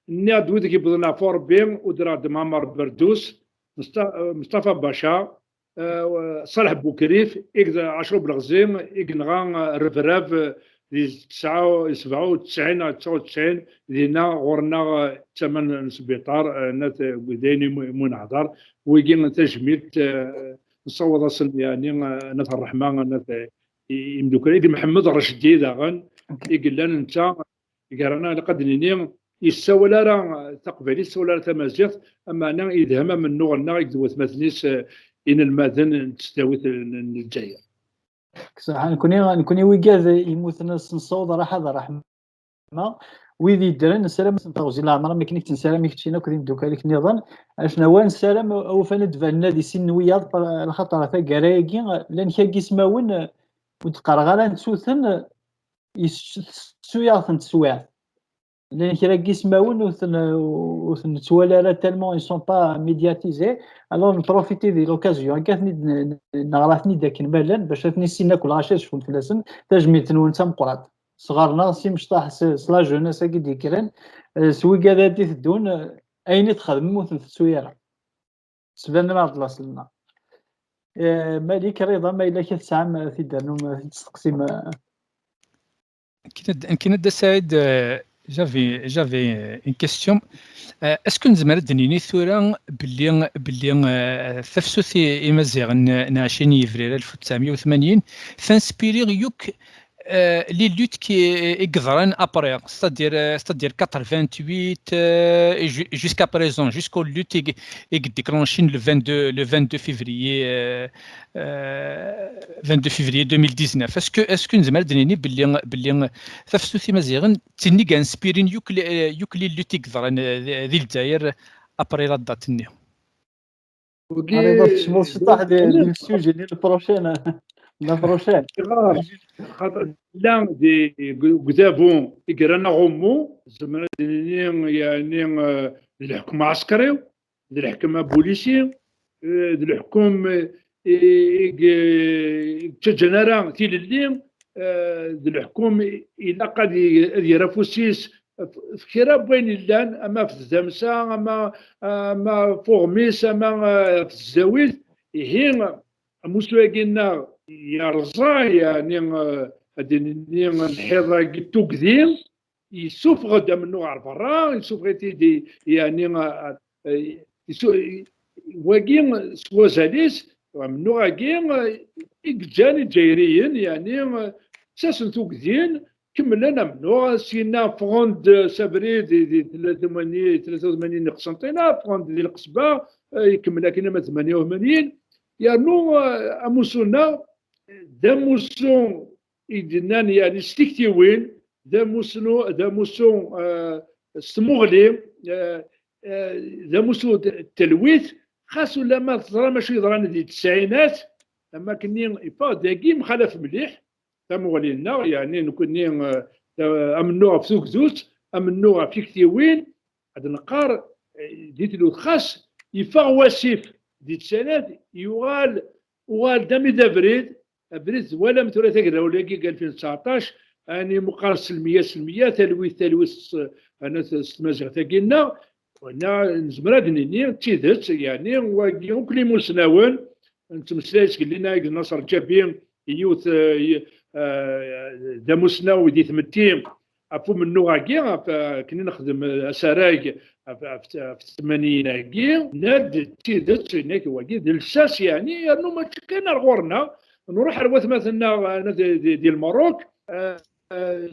nniɣ-d wid i yewwḍen ɣef Urebbi, udreɣ-d Mɛemmer Berdus, Musta-, Mustafa Baca, eh, Ṣaleḥ Bukrif, i d Ɛacur Belɣezli, i yenɣa, eh, Rebrab, eh, di tesɛa, sebɛa u tesɛin neɣ tesɛa u tesɛin, dinna ɣur-neɣ, eh, tama n sbiṭar, eh, n At, eh, Udayen imu-, imu neḥḍer. Wigi tajmilt, eh, nessaweḍ-asen, yeɛni, eh, n At Ṛṛeḥma, n At, eh, i-, imdukkal, i d Mḥemmed Racdi daɣen, i yellan netta gar-aneɣ, ilaq ad d-nini, yessawal ara taqbaylit, yessawal ara tamaziɣt, ameɛna yedhem amennuɣ-nneɣ i d watmaten-is, eh, inelmaden n tesdawit n, n Lezzayer. Ṣaḥa, nekni, nekni wigad yemmuten s nessaweḍ ara ḥader ṛṛeḥma. Wid yeddren, nessaram ad sen-teɣzi leɛmer, am akken i k-ttnessaram i keččin akked imeddukal-ik nniḍen. Acnawa nessaram ufan ad d-banen di sin n wiyaḍ, lxaṭer taggara-agi, llan kra n yismawen, ur d-qqareɣ ara nettu-ten, yessuyaɣ-ten teswiɛt. Llan kra n yismawen ur ten-, ur ten-nettwali ara tellement ils sont pas médiatisés. Alors, neprofiti di l'occasion akka, ad ten-id-, n-, neɣra-ten-id akken ma llan, bac ad ten-issin akk lɣaci ad cfun fell-asen. Tajmilt-nwen d tameqqrant. Sɣer-neɣ s imecṭaḥ, s, s la jeunesse-agi d-yekkren, eh, s wigad ad d-iteddun, eh, ayen i txedmem ur ten-tettu ara. Sbanen-aɣ-d laṣel-nneɣ. Eh, Malik, Rida, ma yella kra tesɛam, eh, ad t-id-ternum, eh, ad t-id-testeqsim, eh? Nekk d, nekk d Saɛid, eh, j'avais, j'avais, eh, une question. Eh, est-ce que nezmer ad d-nini tura belli, belli, eh, tafsut i, imaziɣen n, n ɛecrin yebrir alef u tesɛemya u tmanyin, t'inspiri yakk, eh, les luttes qui, i yeḍran après, c'est-à-dire, eh, c'est-à-dire quatre-vingt-huit, eh, et ju-, jusqu'à présent, jusqu'aux luttes i, i déclenchent le vingt-deux, le vingt-deux février, eh, eh, vingt-deux février deux mille dix-neuf. Est-ce que, est-ce que nezmer ad d-nini belli, belli tafsut imaziɣen d tin i inspirin yakk les, yakk les luttes i yeḍran, eh, di, di Lezzayer après la date-nni? Wagi, Arriba tecmuḍ ciṭaḥ di, di le sujet-nni, le prochain, la prochaine. Xaṭer la di, deg udabu i yerran aɣummu, zemren ad d-nini, yeɛni, eh, d leḥkem ɛeskri, d leḥkem abulisi, eh, d leḥkem, eh, i, i, i ttaǧǧan ara tilelli, eh, d leḥkem i ilaq ad i-, ad yerr afus-is f-, f kra n wayen yellan, ama f tdamsa, ama, ama f uɣmis, ama, eh, f tzawit. Ihi, amussu-agi-nneɣ yerẓa, yeɛni, eh, ad d-nini, lḥiḍ-agi n tugdi, yessufeɣ-d amennuɣ ɣer berra, yessufeɣ-it-id i, yeɛni, a, a, a, yessu-, wagi s wazal-is, amennuɣ-agi, a, i yeǧǧan Iǧayriyen, yeɛni, a, ttasen tugdin, kemmlen amennuɣ, syenna ffɣen-d s abrid di, di tlata u tmanyin, tlata u tmanyin di Qsenṭina, ffɣen-d di Lqesba, a, ikemmel akken ama tmanya u tmanyin, yernu, a, amussu-nneɣ d amussu i d-nnan, yeɛni, s tiktiwin, d amusnu, d amussu, eh, s tmuɣli, eh, eh, d amussu d, d talwit, xas ulamma teẓram acu yeḍran di tesɛinat, am akken-nni iffeɣ-d dagi mxalaf mliḥ tamuɣli-nneɣ, yeɛni, nekkni, eh, ta-, amennuɣ ɣef tugdut, amennuɣ ɣef tiktiwin, ad neqqar, eh, di tlut xas iffeɣ wasif di tesɛinat, yuɣal, uɣal-d ami d abrid, abrid twalam tura tagrawla-agi deg alfin u tseɛṭac, ani meqqar s lmeyya s lmeyya, talwit, talwit s, ana s, s tmaziɣt-agi-nneɣ, wana nezmer ad nini d tidet, yeɛni wagi akk limusnawen, nettmeslay s gelli-nneɣ i d Naṣer Ǧabi, yiwet, eh, y-, eh, d amusnaw di tmetti, ɣef umennuɣ-agi, ɣef, eh, akken i nexdem, eh, asarag ɣef, ɣef, ɣef tmanyin-agi, nnan-d d tidet, inek wagi d lsas, yeɛni, yernu mačči kan ar ɣur-neɣ, nruḥ ar watmaten-nneɣ, eh, di, di, di Lmerruk, eh, eh,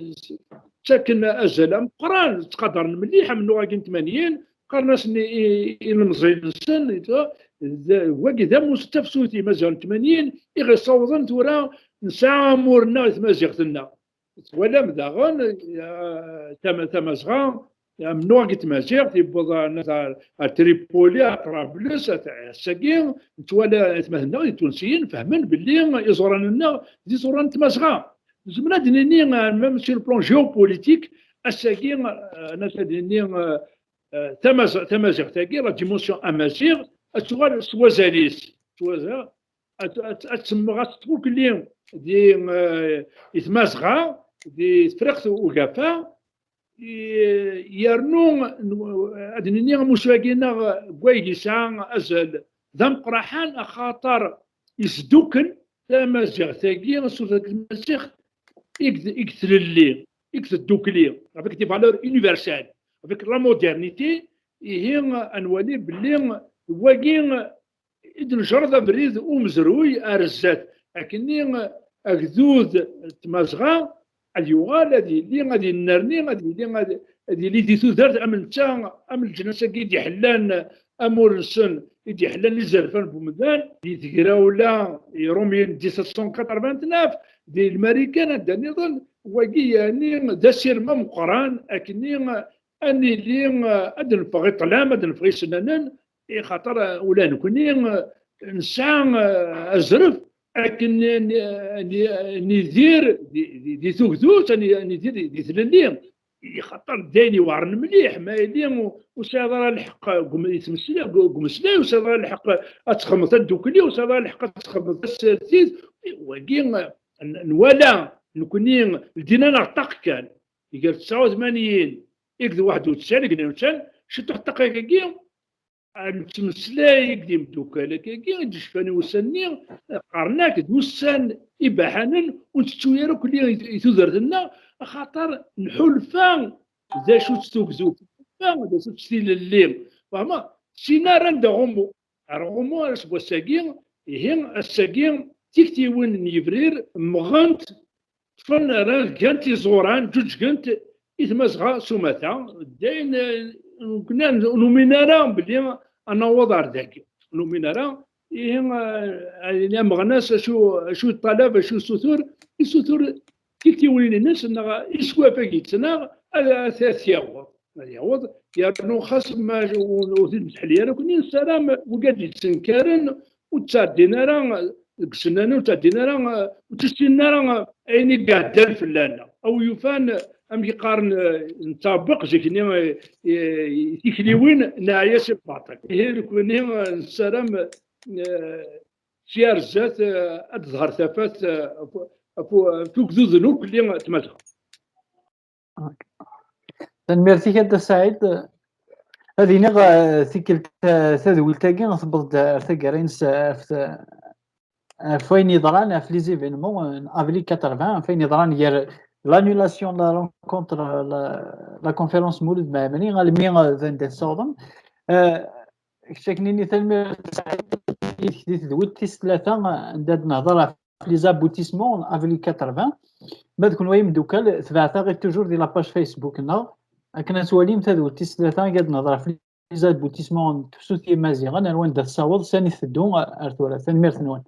ttaken azal ameqqran, ttqadaren mliḥ amennuɣ-agi n tmanyin, qqaren-asen i, i, i ilemẓiyen-nsen, d, wagi d amus, d tafsut i Imaziɣen n tmanyin, i ɣ-yessawḍen tura nesɛa amur-nneɣ i tmaziɣt-nneɣ. Twalam daɣen, eh, tama-, Tamazɣa, amennuɣ deg tmaziɣt, yewweḍ ar, ar, ar Tripoli, ar Ṭrablus, at, ass-agi, nettwala atmaten-nneɣ itunsiyen fehmen belli iẓuran-nneɣ d iẓuran n tmazɣa. Nezmer ad d-nini, euh, même sur le plan géopolitique, ass-agi, euh, ad d-nini, euh, euh, tamaz-, tamaziɣt-agi, la dimension amaziɣ, ad tuɣal s wazal-is, s wazal, ad, ad, ad semmeɣ, ad tettwukli di, euh, i tmazɣa, di Tefriqt Ugafa, i-, yernu n-, ad nini amussu-agi-nneɣ deg wayeg yesɛa azal d ameqqraḥan, axaṭer yesdukkel tamaziɣt-agi, asureg n tmaziɣt, i deg, i deg tlelli, i deg teddukli, avec des valeurs universelles, avec la modernité. Ihi, ad nwali belli d wagi i d-nejreḍ abrid umezruy ar zdat, akkenni agdud n tmazɣa ad yuɣal ad yili, ad yennerni, ad yili, ad, ad yili di tudert am netta, am leǧnas-agi i d-iḥellan amur-nsen, i d-iḥellan izerfan n umdan, di tegrawla Iṛumyen dix-sept cent quatre-vingt-neuf, di Lmarikan, anda nniḍen, wagi yeɛni d asirem ameqqran, akkenni ad nili, eh, ad neffeɣ i ṭṭlam, ad neffeɣ i isennanen, i xaṭer, eh, ula nekni, eh, nesɛa, eh, azref akken n-, n-, nidir di, di, di tugdut, n-, nidir di, di tlelli. I xaṭer d ayen iweɛren mliḥ, ma yili ur, ur sɛiḍ ara lḥeqq deg um-, i tmeslay, deg, deg umeslay, ur sɛiḍ ara lḥeqq ad txedmeḍ tadukli, ur sɛiḍ ara lḥeqq ad txedmeḍ tasertit. Wagi, eh, n-, nwala nekni, ldin-aneɣ ṭṭaq kan. Gar tesɛa u tmanyin akked waḥed u tesɛin, deg newcan, ciṭuḥ ṭṭaq-agi, nettmeslay akked imeddukal-agi i d-yecfan i wussan-nni, qqaren-ak d ussan ibaḥanen, ur ntettu ara akk i, i tudert-nneɣ, axaṭer nḥulfa d acu-tt tugdut, nḥulfa d acu-tt tilelli. Fehmeḍ? Sina rran-d aɣummu. Ar uɣummu ar seg wass-agi, ihi ass-agi, tiktiwin n yebrir mmɣent, ṭṭfen, rran, gant iẓuran, ǧuǧgent i tmazɣa s umata. D ayen, eh, nekni ur numin ara belli ad naweḍ ar dagi. Ur numin ara, ihi, eh, ayen ameɣnas, acu, acu yeṭṭalab, acu yessutur, yessutur tiktiwin-ines, neɣ iswafag-itt, neɣ ad, ad, ad t-yaweḍ. Ad yaweḍ, yernu xas ma ur, ur t-id-nettḥelli ara, nekni nessaram wigad d-yettenkaren ur ttɛeddin ara deg isennanen, ur ttɛeddin ara, ur ttissinen ara ayen i iɛeddan fell-aneɣ. Aw yufan, amek i qqaren, eh, nettɛebbiq zik-nni, eh, eh, tikliwin, neɛya si lbaṭel. Ihi nekni, eh, nessaram, eh, si ar zdat, eh, ad d-tḍher tafat, eh, ɣef, ɣef, ɣef ugduden akk n tmazɣa. Tanemmirt-ik a Dda Saɛid. Ad iniɣ, eh, tikkelt, eh, tadwilt-agi tewweḍ-d ar taggara-ines, eh, ɣef, ɣef wayen yeḍran, ɣef les événements n avril quatre-vingts, ɣef wayen yeḍran gar l'annulation de la rencontre, la, la conférence Mulud Mɛemmri, almi, eh, d anda tessawḍem. Eh, kečč akken ini tanemmirt a Dda Saɛid, di tedwilt tis tlata, eh, anda d-nehḍer ɣef les aboutissements n avril quatre-vingts. Ma d kenwi ay imeddukal, tebɛet-aɣ-id toujours di la page Facebook-nneɣ, akken ad twalim tadwilt tis tlata i ad nehḍer ɣef les aboutissements n tefsut n Yimaziɣen, ar wanda tessaweḍ, sani teddu ar tura. Tanemmirt-nwen.